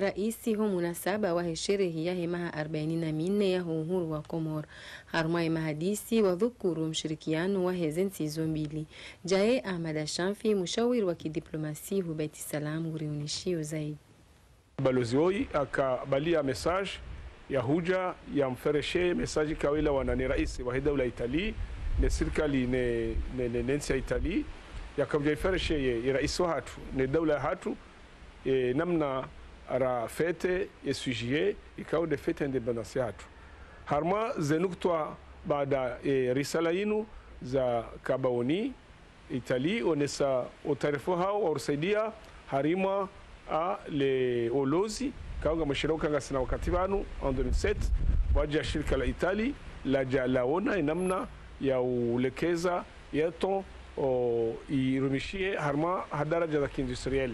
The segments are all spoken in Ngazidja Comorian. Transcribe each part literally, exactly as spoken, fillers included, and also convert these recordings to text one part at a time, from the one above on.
Raisi ho munasaba wahe sherehi yahe maha arbaini na mine yaho uhuru wa Komori. Harumwa ye mahadisi wadhukuru mshirikiano wahe ze ntsi zo mbili. Djae Ahmada Shanfi, mshawiri wa kidiplomasi hu Beit Salam, nguriunishio zaidi. Balozi woyi haka baliya message ya hudja ya mfereshe message kawilawana ne raisi wahe daula Italie, ne sirikali ne, ne, ne, ne ntsi ya Italie, yaka udja ifereshe ye, ye raisi wahatru, ne daula yahatru, e, namna ra fête ye six juillet, ikao nde fête indépendance yahatru. Harumwa ze nukutwa baada, e, risala yinu zaka baoni, Italie, wonesa o utayarifu hawo wa urisaidia harimwa a le ulozi, ikao ngamwishilio uka ngasina wakati pvanu, en deux mille sept, pvwadja shirika la Italie, ladja laona ye namna ya ulekeza ye ton, o, irumishihe harimwa ha daraja za kiindustriel.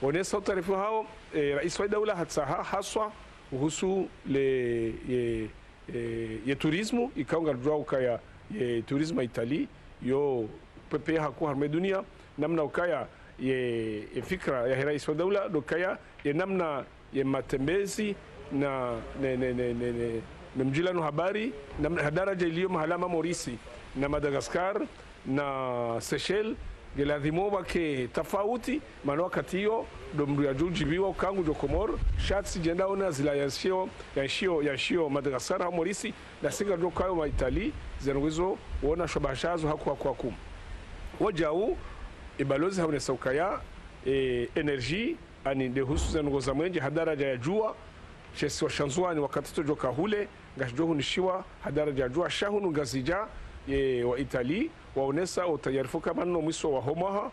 Wonesa o utayarifu hawo, e, raisi wa daula hatsaha haswa uhusu le, ye, e, ye tourisme, ikao ngaridjuao ukaya ye tourisme ya Italie, yo pepveye hakuu harimwa ye dunia, namna ukaya ye, ye fikira yahe raisi wa daula, ndo ukaya ye namna ye matembezi na, ne, ne, ne mdjilano habari, namna ha daraja iliyo mahala ma Maurice na Madagascar, na Seychelles, nge ladhimu pvwake tafauti, mana wakati iyo, ndo mndru yadjo udjibiwa uka ngudjo Komori, sha tsi djenda ona zila yanshio, yanshio, yanshio Madagascar hau Maurice, na si ngaridjo kayo ma Italie, zinu ngizo wona shobashazo hakuu, hakuu, hakuu. Wadjau, e balozi haonesa ukaya, e, énergie, ani nde uhusu ze ndrongoo za mwenje ha daraja ya djuwa, she isiwa sha Ndzuwani wakati tsodjo kahule, ngashidjo hunishiwa ha daraja ya djuwa, sha hunu Ngazidja, e, wa Italie, waonesa o utayarifu kamwe no mwiso waho mwaha,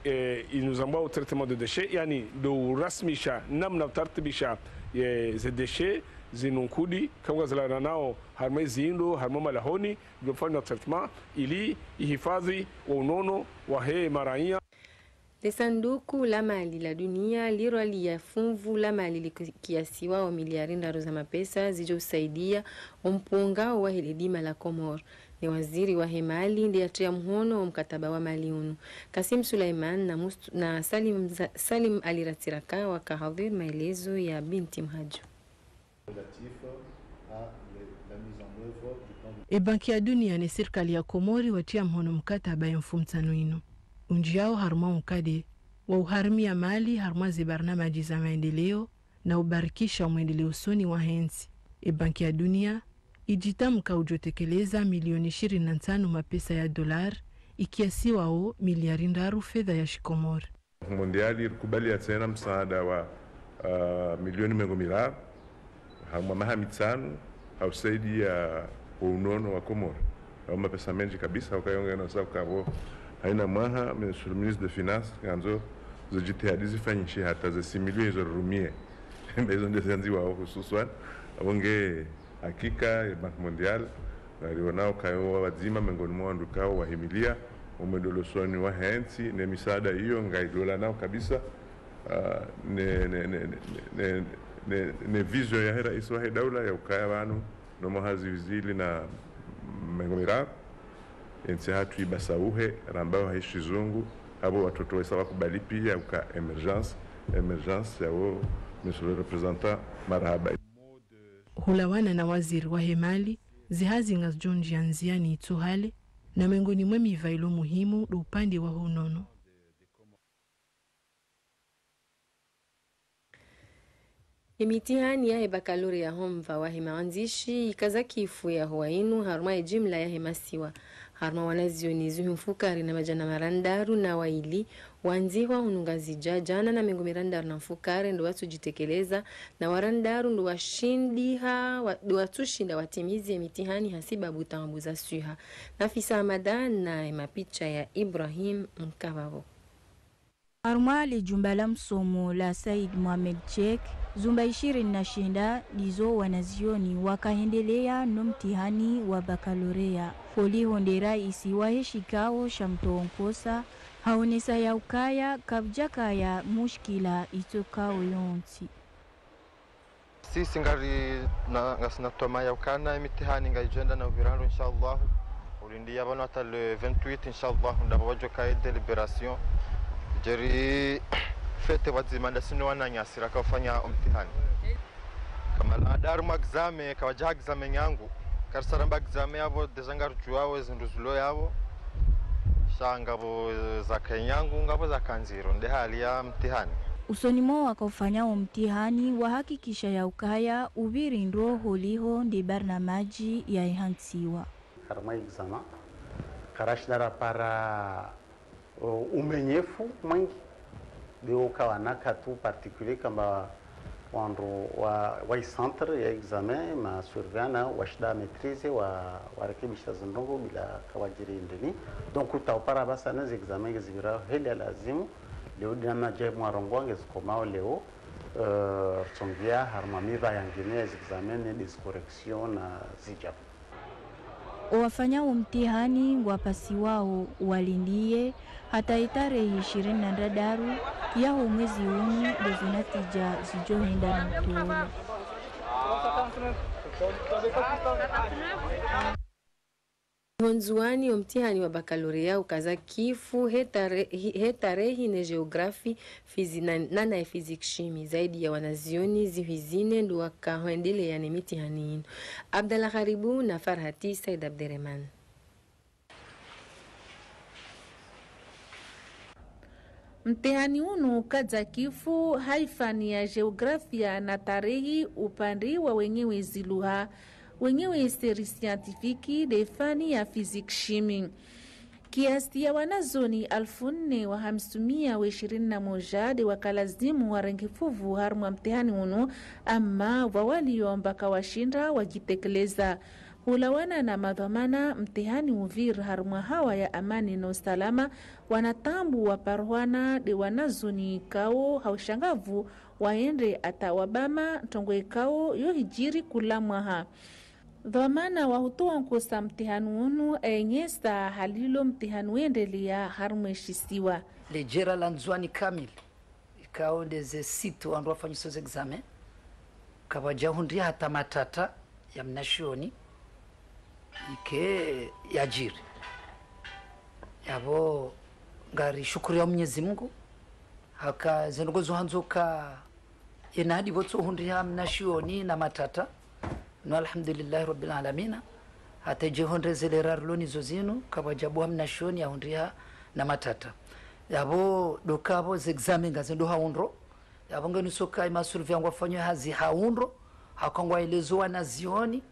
e, inu zambwao traitement de déchets, yani ndo urasimisha namna utartibisha, e, ze déchets, zinu nkudi, kamwe zilawana nao, harimwa ze zindru, harimwa malahoni, ndo ufanywa traitement, ili ihifadhi wo unono wahe maraya. Le sanduku la mali la dunia lirwaliya funvu la mali likiasiwao miliari ndraru za mapesa zidjo usaidia o mpunga wahe le dima la Komori. Ne waziri wahe mali nde yatria mhono o mkataba wa mali unu. Kassim Soulaimane na Must-, na Salim Za-, Salim Ali Ratsiraka waka hadhwir, maelezo ya Binti Mhadjou. E Banki ya Dunia ne sirikali ya Komori watria mhono mkataba ye mfumtsanu inu. Undjiao harumwa unkade wa uharimia mali harumwa ze barnamaji za maendeleo na ubarikisha o mwendeleo usoni wahe ntsi. E Banki ya Dunia idjitamka udjo tekeleza milioni ishirini na ntsanu mapesa ya dollar, ikiasiwao miliari ndraru fedha ya shikomori. Mondial irikubaliya tsena msaada wa, ah, milioni mengo miraru, harumwa maha mitsanu, ha usaidia wo unono wa Komori. Hawu mapesa mendji kabisa, ukaya ngena sa ukapvo haina mwaha, Monsieur le Ministre des Finances, ngandzo ze djitihadi zifanyishihe hata ze six millions izo rirumie. Mbe izo nde zandziwao hususwan, apvo nge hakika, ye Banque Mondiale, ngarionao ukaya wo wadzima mengoni mwa wandru ikao wahimilia o mwendeleo usoni wahe ntsi, ne misaada iyo ngailolanao kabisa, ah, ne, ne, ne vision yahe raisi wahe daula ya ukaya pvanu, no mwaha zihwi zili na mengo miraru, ye ntsi yahatru ibasauhe, rambao ha shizungu, apvo wandru wontsi wakubali pia uka émergence, émergence yawo, Monsieur le Représentant, marahaba. Hulawana na waziri wahe mali, zihazi ngazidjo ndjia ndziani itsohale, na mengoni mwe miva ilo muhimu ndo upande waho unono. Ye mitihani yahe bakalorea ho mva wahe maandzishi ikaza kifu yaho wainu harumwa ye jimla yahe masiwa. Harumwa wanazioni zihwi mfukare na madjana marandraru na waili, wandzihwa hunu Ngazidja, djana na mengo mirandraru na mfukare ndo watsudjitekeleza, na warandraru ndo washindiha, wa-, ndo watsushinda watimizi ye mitihani hasibabu taabu za swiha. Nafisa Hamada na ye mapicha ya Ibrahim Nkavavo. Harumwa le jumba la msomo la Said Mohamed Cheikh, zumba ishirini na shenda ndizo wanazioni wakahendelea no mtihani wa bakalorea. Holiho nde raisi wahe shikao sha mtowo nkosa, haonesa ya ukaya kapvadjakaya mushkila itsokao yontsi. Sisi ngari na, ngasina twamaya ukana ye mitihani ngaidjo enda na upvirandro, inshallah. Ulindiya pvanu hata le vingt-huit, inshallah, ndapvo pvadjoka ye délibération. Djeri Fete pvwadzima ndasi no wananyasi raka ufanya omtihani. Kamala adaru mwa examen, kawadja examen yangu. Karisaramba examen yapvo, déjà ngarudjuwao ezindru zilo yapvo. Sha ngapvo zaka nyangu, ngapvo zaka ndziro, nde hali ya mtihani. Usoni mwa waka ufanya omtihani, wahakikisha ya ukaya, upviri ndro holiho nde barnamaji ya ihantsiwa. Harumwa examen, karashinda rapara o, umenyefu mwengi. Be ukawana katu particulier kamba wandru wa, wa i centre ya examen, ma surveillant washinda maîtriser, wa, warekebisha zindrongo bila kawadjiri ndeni. Donc, utaupara basa ne ze examen ngezipvira heli ya lazimu. Leo dina madja mwarongoa ngezikomao leo, eh, ritsongia harumwa miva yangine ya ze examen ne des corrections na zidjao. Owafanya omtihani ngwapasiwao walindiye hata itarehi ishirini na ndraru yaho mwezi unu, ndezo natija zidjohenda na mtolo. Ho Ndzuwani, omtihani wa bakaloreya ukaza kifu he tare-, he tarehi ne jeografi, fizi na, na, na physique chimie. Zaidi ya wanazioni zihwi zine ndo waka hwendelea ne mitihani inu. Abdallah Gharibu na Farhati Said Abderemane. Mtihani unu ukaza kifu ha ifani ya jeografia na tarehi upande wa wenyewe ziluha, wenyewe série scientifique nde fani ya physique chimie. Kiasi ya wanazioni alfu nne wa hamsumia wa ishirini na moja nde wakalazimu warenge fuvu harumwa mtihani unu, ama vwa walio mbaka washinda wajitekeleza. Hulawana na madhwamana, mtihani uvira harumwa hawa ya amani no usalama, wana tabu waparwana nde wanazioni ikao ha ushangavu waende ata wabama, ntrongo ikao yo hijiri kula mwaha. Dhwamana wa hutowa nkosa mtihani unu aenyesa hali lo mtihani wendelea harumwa eshisiwa. Le jera la Ndzuwani kamili, ikao nde ze site wandru wafanyiso ze examen, kapvadja hundriha hata matata ya mnashioni ike yajiri. Yapvo ngarishukuriya Mwenyezi Mungu, haka zendrongo zo handzo ka yena hadi pvo tso hundriha mnashioni na matata. No alhamdulillahi rabbil alamina. Hata idje hondre zele rarilo nizo zinu, kapvadja buha mnashioni ya hundriha na matata. Yapvo ndo kapvo ze examen ngazendo ha undro. Yapvo ngenu soka ima surveillant ngwafanyao hazi ha undro. Haka ngwaelezo wanazioni.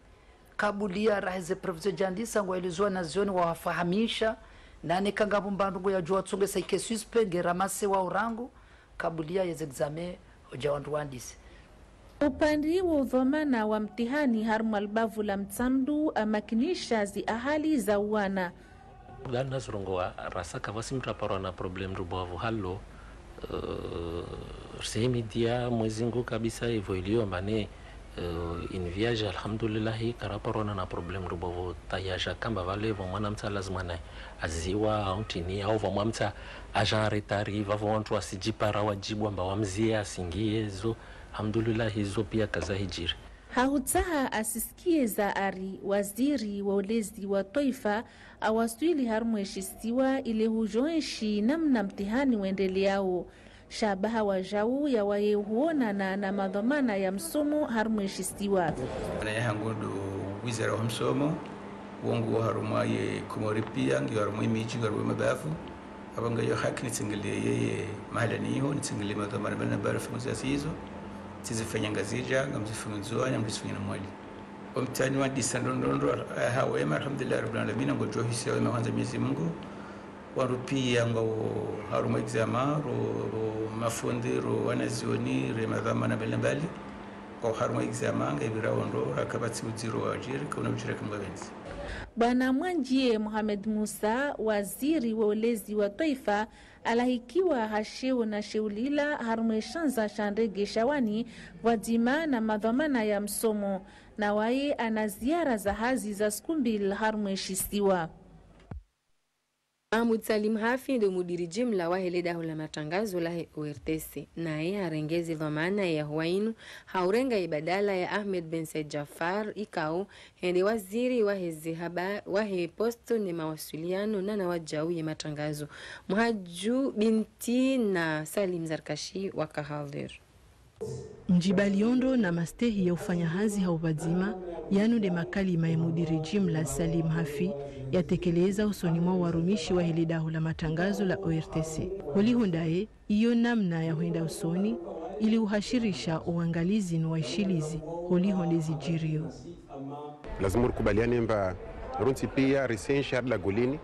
Kabuliya rahe ze prévision jandisa ngwaelezo wanazioni wawafahamisha. Nane kanga pvo mbandru ngo yadjuwa tsongesa ike suspect nge ramassé wa urangu. Kabuliya ye ze examen udja wandru wandise. Upande wo udhwamana wa mtihani harumwa libavu la Mtsamdu amakinisha zi ahali za uwana. Dana zirongowa rasa kapvatsi mndru aparwa na problème ndrubwavo halo, eh, risehimidiya Mwezi Mungu kabisa ipvo iliyo mbane, eh, iniviaje, alhamdulillahi, karaparwa na problème ndrubwavo tayaja kamba pvale pvo mwana mtsa lazima na aziwa, au ntrini, au pvo mwana mtsa aja en retard, pvapvo wandru wasidjipara wadjibu amba wamziye asingiye zo, alhamdulillahi, zo piya kazahijiri. Ha hutsaha asisikiye za ari, waziri wa ulezi wa twaifa awaswili harumwa eshisiwa ile hujo enshi namna mtihani wendeleao. Shabaha wajau ya waye huonana na madhwamana ya msomo harumwa eshisiwa. Naye hangu ndo wizara wa msomo, wongu harumwa ye Komori piya, ngiyo harumwa ye midji, ngiyo harumwa ye mabavu. Apvo ngayo haki nitsengelee yeye mahala niho, nitsengelee madhwamana mbali na mbali, fungu za sizo, tsizifanya Ngazidja, ngamzifanya Ndzuwani, ngamzifanya na Mwali. Omtihani wandisa ndrondrondro, eh, ha wema, alhamdulillahi rabbil alamina, ngodjo hisiya wema hwandza Mwenyezi Mungu. Wandru piya ngwao harumwa examen, ro, ro mafundi, ro wanazioni, re madhwamana mbali na mbali. Ngwao harumwa examen, ngayipvira ondro, haka kapvatsi udziro wajiri, kauna ujira kamwe pvendzi. Bwana Mwandjiye Mohamed Musa, waziri wa ulezi wa twaifa, alahikiwa ha sheo na sheo lila harumwa eshandza sha ndege sha Wani, pvwadzima na madhwamana ya msomo, na waye ana ziara za hazi za siku mbili harumwa eshisiwa. Mahmoud Salim Hafi ndo mudiri jimla wahe le daho la matrangazo lahe O R T C. Naye harenge ze dhwamana ya huwa inu, ha urenga ye badala ya Ahmed Ben Said Jaffar, ikao hende waziri wahe ze haba-, wahe posto ne mawasiliano na na wajau ye matrangazo. Muhaju Binti na Salim Zarkashi waka hadhir. Mdjibali ondro na mastehi ya ufanya hazi ha upvadzima, yanu nde makalima ya mudiri jimla Salim Hafi yatekeleza usoni mwa warumishi wahe le daho la matrangazo la O R T C. Holiho ndaye, iyo namna ya hwenda usoni, ili uhashirisha uangalizi no waishilizi, holiho nde zidjirio. Lazimu rikubaliane mba rontsi pia risenshi hari la golini,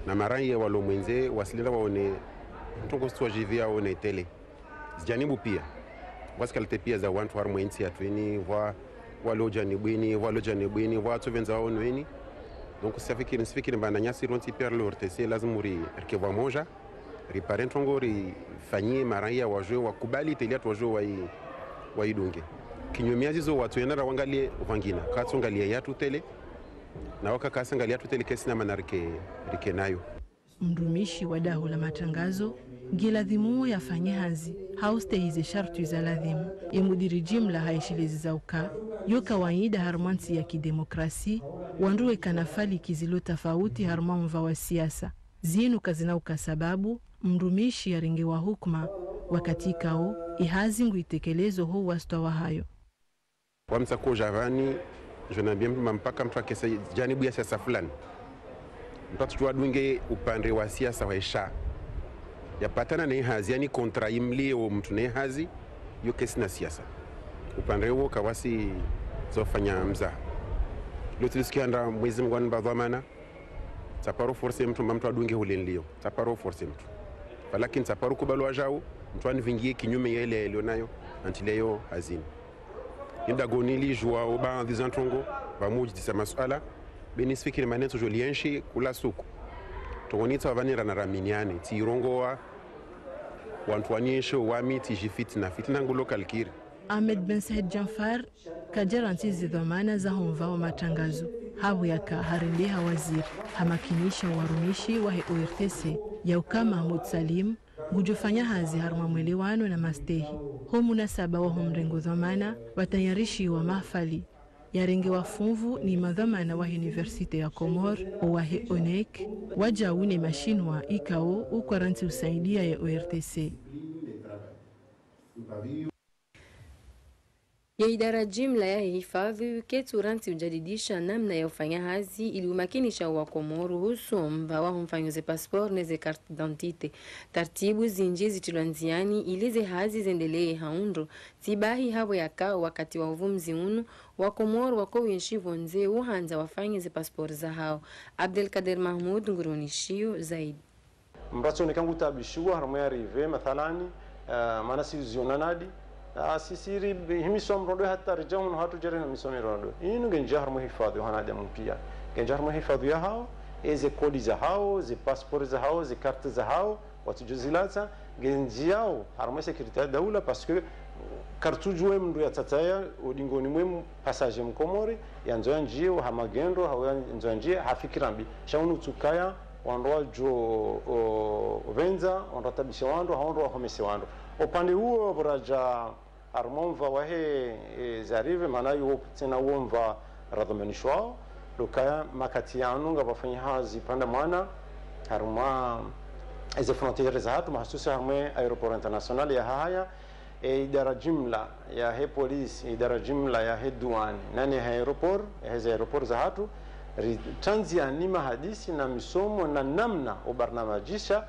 na maraya walo mwendze, wasilenda waone, ntrongo zitwa jivi yaone tele. Zijanibu pia. Vwa zikalite pia za wantru harumwa entsi yatru ini, vwa, vwa lo janibwini, vwa lo janibwini, vwa tsuvendza waono ini. Donc, sifikiri, sifikiri mba na nyasi rontsi pia lo O R T C, lazimu ri, rike vwa moja, ripare ntrongo, rifanyie maraya wajue, wakubali tele yatru wajue wai, waidunge. Kinyume ya zizo watru yenda ra wangalie vangina, katsu angalia yatru tele, na waka kasa angalia yatru tele kesi na mana rike, rike nayo. Mrumishi wa daho la matrangazo, nge lazimu yafanye hazi, ha ustehi ze shartwi za lazimu. Ye mudiri jimla haishilezi za uka, yo kawaida harumwa ntsi ya kidemokrasi, wandru weka na faliki zilo tafauti harumwa mva wa siasa. Zinu kazina uka sababu, mrumishi yarengewa hukuma, wakati ikao, ihazi ngu itekelezo ho wastwa wahayo. Wamtsa ko javani, je n'aime bien mtru mampaka mtru akese janibu ya siasa fulani. Mtru atsujua dunge upande wa siasa wa esha. Yapatana ne hazi, yani kontra imlio mtru ne hazi, yo kesi na siasa. Upande wo kawasi zofanya mza. Lo tsilisikia nda Mwezi Mungu anba dhwamana. Tsaparo force mtru mba mtru adunge hule nlio. Tsaparo force mtru. Falakini tsaparo kubali wajau, mtru anivingie kinyume yele yalio nayo, antileyo hazini. Inda goni lijua o baadhi za ntrongo, vamujidisa masuala, beni sifikiri manetso jo lienshi kula suku. Ntrongo nitsa wavani rana raminiane, tsi irongowa, wantru wanienshi wami, tsi ji fitina, fitina ngulo kalkiri. Ahmed Ben Said Jaffar, kajarantsi ze dhwamana za homva wa matrangazo. Habu yaka harendeha waziri, hamakinisha warumishi wahe O R T C, ya uka Mahmoud Salim, ngujofanya hazi harumwa mwelewano na mastehi. Ho munasaba wa ho mrengo dhwamana, watayarishiwa mahafali. Yarengewa funvu ni madhwamana wahe Université ya Comores, owahe onec, wajau ne mashinwa ikao ukwarantsi usaidia ye O R T C. Ye idara jimla yahe hifadhwi ketsu rantsi ujadidisha namna ya ufanya hazi ili umakinisha wa Komoro uhusu mva wa humfanyo ze passeport ne ze carte d'identité. Tartibu zinji zitilwa ndziani ili ze hazi zendelee ha undro. Tsi bahi habo yaka wakati wa uvumzi unu, wa Komoro wako wenshi pvondze uhandza wafanye ze passeport zahao. Abdelkader Mahmoud ngurionishiyo zaidi. Mratso neka ngutabishiwa harumwa ya arrivée, mathalani, eh, mana si ziona nadi, ah, si siri, himiso mrondo hata rija hunu hatru jere na miso mirondo. Inu ngenja harumwa hifadhwi ya wanadamu pia. Ngenja harumwa hifadhwi yahao, eze kodi zahao, ze passeport zahao, ze carte zahao, watsujo zilatsa, ngenjiyao harumwa sécurité ya daula, parce que kartsujue mndru ya tsataya, odingoni mwe passage Mkomori, yandzo yanjie, ha magendo, hau yandzo yanjie, ha fikira mbi. Sha unu tsukaya, wandru wajo, o, pvendza, wandru watabishe wandru, hau wandru wahomese wandru. Upande uwo, buraja harumwa mva wahe, e, ze arrivée, mana yuwo tsena uwo mva radhomanishwao, lukaya makati yanu ngapvafanya hazi pvanda mwana, harumwa eze frontières zahatru, mahasusi harumwa aéroport international ya Hahaya, e, idara jimla yahe polisi, idara jimla yahe douane, nane ha aéroport, yahe ze aéroport zahatru, ritrandzia ni mahadisi na misomo na namna ubarnamajisha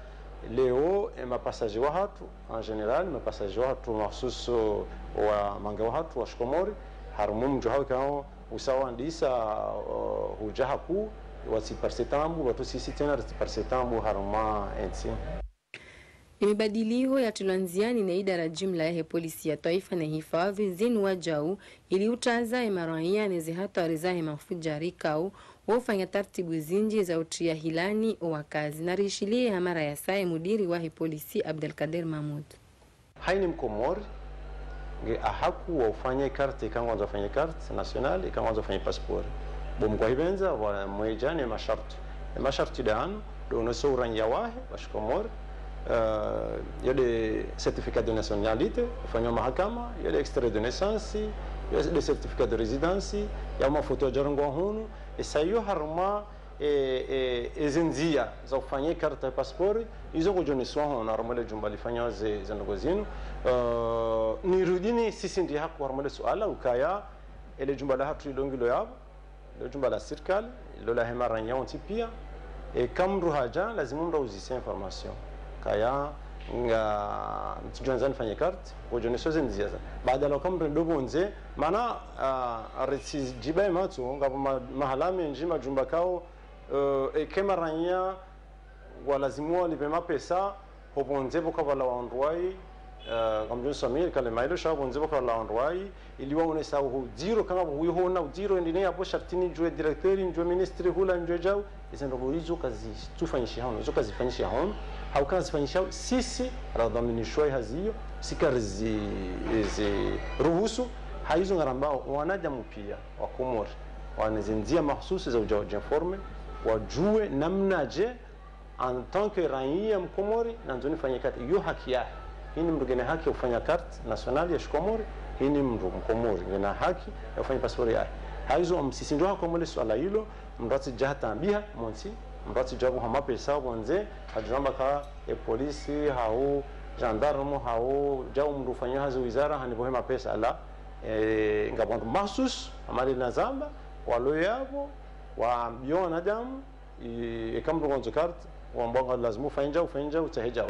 leo, e, mapasaje wahatru, en général, mapasaje wahatru, mahsusu wa mange wahatru, wa shikomori, harumwa mdjo hao kao usawa ndisa, o, huja haku, watsiparse taabu, watru sisi tsena ritsiparse taabu, harumwa entsi. Imibadiliho yatilwa ndziani ne idara jimla yahe polisi ya twaifa ne hifadhwi zinu wajau ili utraza emaraya ne zihatwari zahe mafujari kao wofanya tartibu zinji za utria hilani owakazi. Narishiliye ha mara ya saya mudiri wahe polisi Abdelkader Mahmoud. Haina Mkomori nge ahaku wa ufanya carte, ika ngwandzo ufanya carte nationale, ika ngwandzo ufanya passeport. Bo mkwahipvendza, wa mweja ne masharti. Ne masharti danu, Ndo uneso uraiya wahe wa shikomori, eh, yo nde certificat de nationalité, ufanywa mahakama, yo nde extrait de naissance, yo nde certificat de résidence, ya mafoto yadjarengwa hunu, esa yo harumwa, eh, eh, eze ndzia za ufanya carte ya passeport, izo ngudjo oneswa hunu harumwa le jumba lifanyao ze, ze ndrongoo zinu. Eh, nirudi nisisitize haku harumwa le suala, ukaya, ele jumba lahatru ilo ngilo yapvo, lo jumba la sirikali, lo lahe maraiya wontsi pia. Eka mndru hadja, lazimu mndru auzise information. Kaya, nga, mtsidjo andza nifanye carte, ngudjo oneswa ze ndzia za. Badala uka mndru ndo pvondze, mana, ah, retsi djiba ye matso, ngapvo ma-, mahala mendji majumba kao, eh, eka maraiya, walazimu walipve mapesa, ho pvondze pvoka pvala wandru wayi, eh, kamdjuni swamiri, kale mailo sha pvondze pvoka pvala wandru wayi, ili waonesa udziro, kanga pvo huyo hona udziro, ndine yapvo sharti nidjuwe directeur, nidjuwe ministre, hula nidjuwe djau, eze ndrongoo izo kazitsufanyishiha hunu, izo kazifanyishiha hunu, hauka zifanyishiha hunu, sisi, radhwaminishwa ihazi iyo, sika rizi, zi ruhusu, ha izo ngarambao, wanadamu pia, wa Komori, wana ze ndzia mahsusi za udja wadji informe, wadjuwe namnadje, en tant que raiya mkomori, nandzo nifanye carte, yo haki yahe. Hini mndru ngena haki ya ufanya carte nationale ya shikomori, hini mndru mkomori, ngena haki ya ufanya passeport yahe. Haizo amsisitizo harumwa le suala ilo, mndru atsidja hatambiha, montsi, mndru atsidja pvuha mapesa, pvondze, hadjamba ka, e polisi, hau, gendarme, hau, djau mndru ufanya hazi wizara, hanipvohe mapesa, la, eh, ngapvo wandru mahsusi, amali nazamba, walo yapvo, wambiwa wanadamu, i-, eka mndru ngondzo carte, wambwa nga lazimu ufanye djau, ufanye djau, utsahe djau.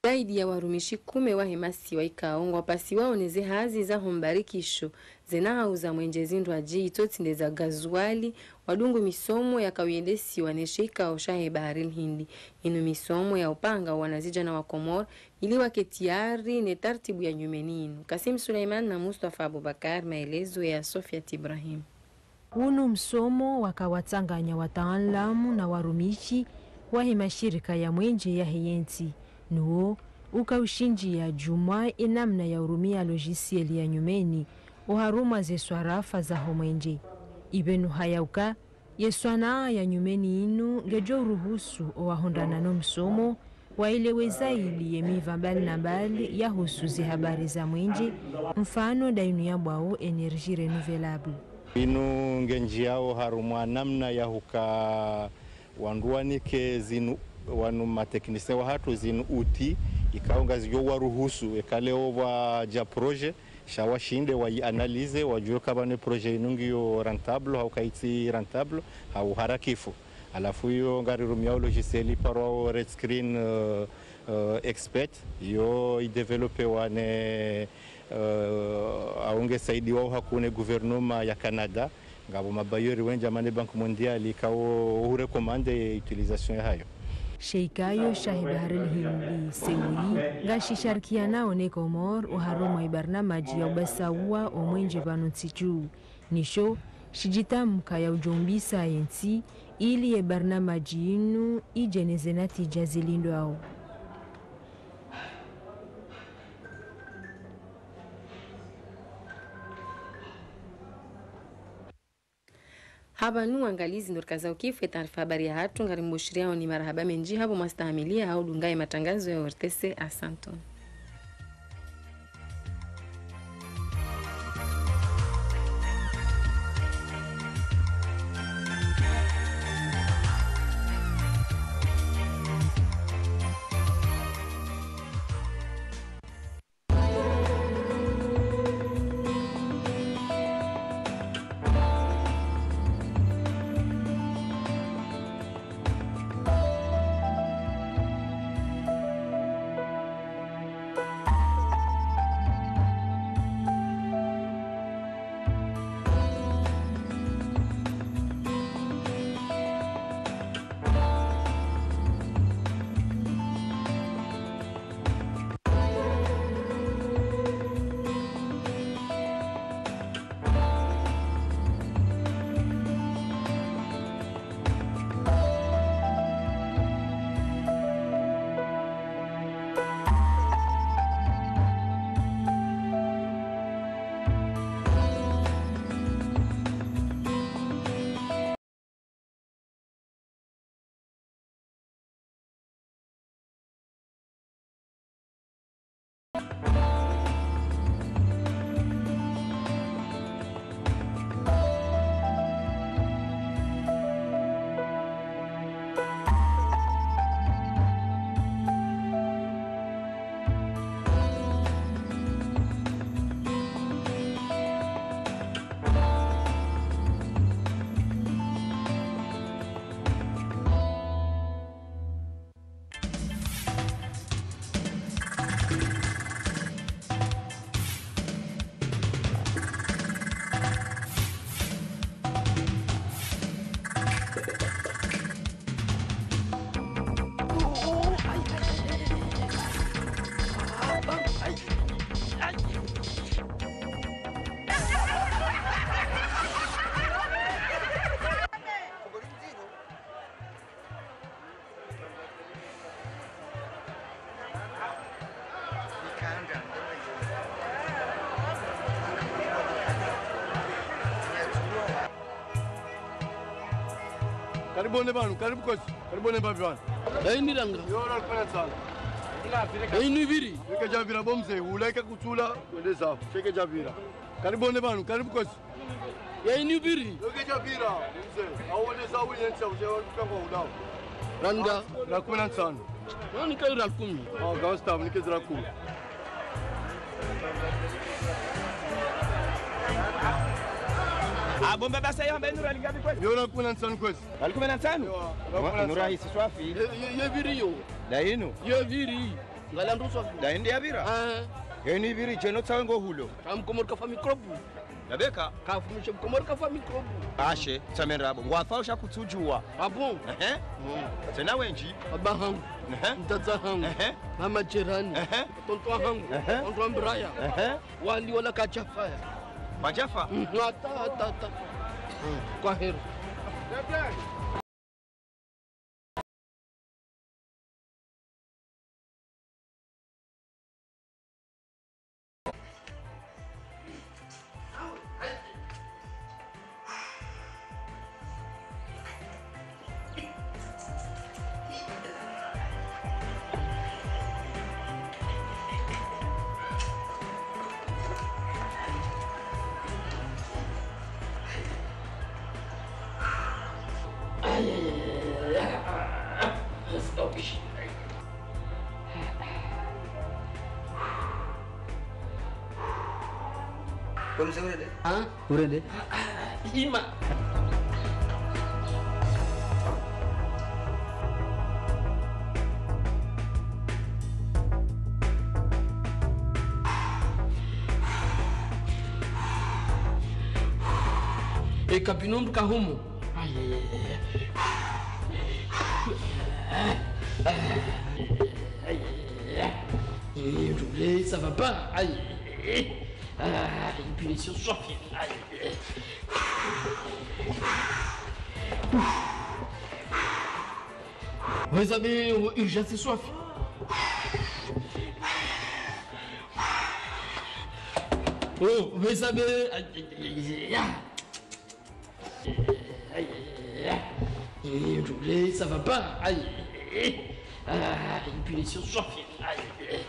Zaidi ya warumishi kume wahe masiwa ikao ngwapasiwao neze hazi za ho mbarikisho, zena hauza mwenje zindrwadji, itsotsi nde za gazuali, wadungu misomo yakauyendesiwa ne she ikao shahe Bahari l'Hindi. Inu misomo ya upanga wanazidjana wa Komori, ili wake tayari ne tartibu ya nyumeni inu. Kasim Suleiman na Mustafa Abubakar, maelezo ya Sofiat Ibrahim. Unu msomo waka watsanganya wataanlamu na warumishi wahe mashirika ya mwenje yahe yentsi, nuwo uka ushindjia djumwa enamna ya urumia logiciel ya nyumeni oharumwa ze swarafa za ho mwenje. Ipvenu haya uka ye swanaa ya nyumeni inu ngedjo uruhusu owahundrana no msomo waelewe zaidi ye miva mbali na mbali yahusu ze habari za mwenje, mfano nda inu yambwao énergie renouvelable. Inu ngendjiao harumwa namna ya huka wandru wanike zinu, wanu ma techniciens wahatru zinu outils, ikao ngazidjo waruhusu, eka leo pvwadja projet, sha washinde wayi analyser, wadjuwe ka pvanu projet inu ngiyo rentable, hau kayitsi rentable, hau harakifu. Halafu iyo ngarirumiao logiciel iparwao Red Screen, euh, euh, Expert, iyo idéveloppewa ne, euh, au ngesaidiwao hakuu ne gouvernement ya Canada, ngapvo mabailleurs wendji hama ne Banque Mondiale ikao uhurecommande utilisation yahayo. She ikao shahe Bahari l'Hindi, C O I, ngashisharikianao ne Komori oharumwa ibarnamaji ya ubasaua omwenje pvanu ntsi dju. Nisho, shidjitamka ya udjo umbisa yentsi, ili ye barnamaji inu idje neze natija zilindwao. Hapvanu wangalizi ndo rikazao ukifu ye taarifa habari yahatru, ngarimbushiriyaoni marahaba mendji hapvo mwastahamilia hau dunga ye matrangazo ya O R T C. Asanteni. Karibuni pvanu, karibu kwezi. Karibuni mbapvi pvanu. Yaani ranga. Yo, ralikume na ntsanu. Yaani pviri. Yeke djapvira bo mze, ulaika kutsula, wende zaho. Sheke djapvira. Karibuni pvanu, karibu kwezi. Yaani pviri. Yeke djapvira, mze. Awu wende zaho, wende zaho, wende zaho, wende zaho. Ranga. Ralikume na ntsanu. Nani kayi ralikume? Ah, gawa stabu, nike zira kume. Ah, bo mbaba, sa yo hamba inu rali ngapi kwezi? Yo ralikume na ntsanu kwezi. Ralikume na ntsanu? Yo, ralikume na ntsanu. Inu rahisi swafi. Ye, ye, ye pviri yo. Nda inu? Ye pviri. Ngala ndo swafi. Nda indi yapvira? Ah. Yaani pviri djeno tsawe ngo hulo. Ka mkomori kafa mikrobu. Nabeka? Kafumishe mkomori kafa mikrobu. Ashe, tsameni rabo. Ngwafao sha kutsudjuwa. Abo. Ehe. Mm. Tsena wendji. Baba hangu. Ehe. Mdzadze hangu. Ehe. Mama jirani. Ehe. Tonton hangu. Ehe. Tonton Mbraya. Ehe. Wali wala kadjafaya. Kadjafa? Mm, hata, hata, hata. Mm, kwaheri. Aïe, aïe, aïe, aïe, aïe. Stop. Comme ça, vous allez ? Hein ? Vous allez ? Ima. E kabino mbuka humo. Aïe, aïe, aïe, aïe. Aïe, aïe, aïe. Eh, roulé, ça va pas. Aïe, aïe, aïe. Ah, une punition sans fil. Aïe, aïe, aïe. Vous avez urgence soif. Oh, vous avez, aïe, aïe, aïe, aïe. Aïe, aïe, aïe, aïe. Eh, roulé, ça va pas. Aïe, aïe, aïe. Ah, une punition sans fil. Aïe, aïe, aïe.